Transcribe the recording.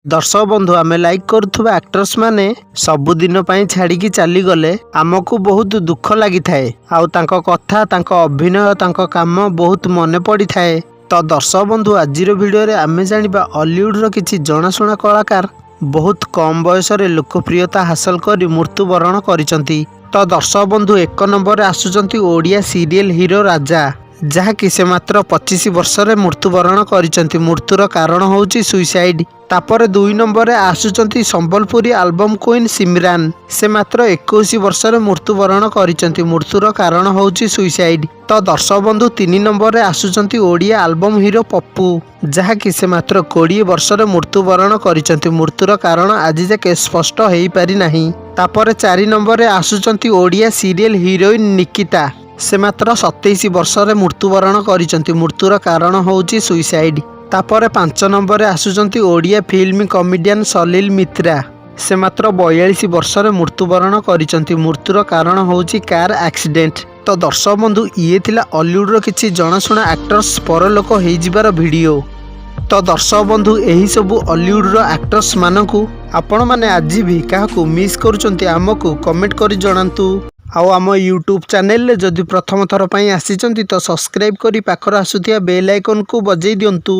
ଦର୍ଶକ ବନ୍ଧୁ, ଆମେ ଲାଇକ୍ କରୁଥିବା ଆକ୍ଟର୍ସ ମାନେ ସବୁଦିନ ପାଇଁ ଛାଡ଼ିକି ଚାଲିଗଲେ ଆମକୁ ବହୁତ ଦୁଃଖ ଲାଗିଥାଏ ଆଉ ତାଙ୍କ କଥା, ତାଙ୍କ ଅଭିନୟ, ତାଙ୍କ କାମ ବହୁତ ମନେ ପଡ଼ିଥାଏ। ତ ଦର୍ଶକ ବନ୍ଧୁ, ଆଜିର ଭିଡ଼ିଓରେ ଆମେ ଜାଣିବା ଅଲିଉଡ଼ର କିଛି ଜଣାଶୁଣା କଳାକାର ବହୁତ କମ୍ ବୟସରେ ଲୋକପ୍ରିୟତା ହାସଲ କରି ମୃତ୍ୟୁବରଣ କରିଛନ୍ତି। ତ ଦର୍ଶକ ବନ୍ଧୁ, 1 ନମ୍ବରରେ ଆସୁଛନ୍ତି ଓଡ଼ିଆ ସିରିଏଲ ହିରୋ ରାଜା, ଯାହାକି ସେ ମାତ୍ର 25 ବର୍ଷରେ ମୃତ୍ୟୁବରଣ କରିଛନ୍ତି। ମୃତ୍ୟୁର କାରଣ ହେଉଛି ସୁଇସାଇଡ୍। ତାପରେ 2 ନମ୍ବରରେ ଆସୁଛନ୍ତି ସମ୍ବଲପୁରୀ ଆଲବମ୍ କୁଇନ୍ ସିମରାନ। ସେ ମାତ୍ର 21 ବର୍ଷରେ ମୃତ୍ୟୁବରଣ କରିଛନ୍ତି। ମୃତ୍ୟୁର କାରଣ ହେଉଛି ସୁଇସାଇଡ୍। ତ ଦର୍ଶକ ବନ୍ଧୁ, 3 ନମ୍ବରରେ ଆସୁଛନ୍ତି ଓଡ଼ିଆ ଆଲବମ୍ ହିରୋ ପପୁ, ଯାହାକି ସେ ମାତ୍ର 20 ବର୍ଷରେ ମୃତ୍ୟୁବରଣ କରିଛନ୍ତି। ମୃତ୍ୟୁର କାରଣ ଆଜି ଯାକେ ସ୍ପଷ୍ଟ ହୋଇପାରିନାହିଁ। ତାପରେ 4 ନମ୍ବରରେ ଆସୁଛନ୍ତି ଓଡ଼ିଆ ସିରିଏଲ ହିରୋଇନ୍ ନିକିତା। ସେ ମାତ୍ର 27 ବର୍ଷରେ ମୃତ୍ୟୁବରଣ କରିଛନ୍ତି। ମୃତ୍ୟୁର କାରଣ ହେଉଛି ସୁଇସାଇଡ୍। ତାପରେ 5 ନମ୍ବରରେ ଆସୁଛନ୍ତି ଓଡ଼ିଆ ଫିଲ୍ମ କମେଡିଆନ୍ ସଲିଲ ମିତ୍ରା। ସେ ମାତ୍ର 42 ବର୍ଷରେ ମୃତ୍ୟୁବରଣ କରିଛନ୍ତି। ମୃତ୍ୟୁର କାରଣ ହେଉଛି କାର୍ ଆକ୍ସିଡେଣ୍ଟ। ତ ଦର୍ଶକ ବନ୍ଧୁ, ଇଏ ଥିଲା ଅଲିଉଡ଼ର କିଛି ଜଣାଶୁଣା ଆକ୍ଟର୍ସ ପରଲୋକ ହେଇଯିବାର ଭିଡ଼ିଓ। ତ ଦର୍ଶକ ବନ୍ଧୁ, ଏହିସବୁ ଅଲିଉଡ଼ର ଆକ୍ଟର୍ସମାନଙ୍କୁ ଆପଣମାନେ ଆଜି ବି କାହାକୁ ମିସ୍ କରୁଛନ୍ତି, ଆମକୁ କମେଣ୍ଟ କରି ଜଣାନ୍ତୁ। ଆଉ ଆମ ୟୁଟ୍ୟୁବ୍ ଚ୍ୟାନେଲରେ ଯଦି ପ୍ରଥମ ଥର ପାଇଁ ଆସିଛନ୍ତି, ତ ସବସ୍କ୍ରାଇବ୍ କରି ପାଖରେ ଆସୁଥିବା ବେଲ୍ ଆଇକନ୍କୁ ବଜାଇ ଦିଅନ୍ତୁ।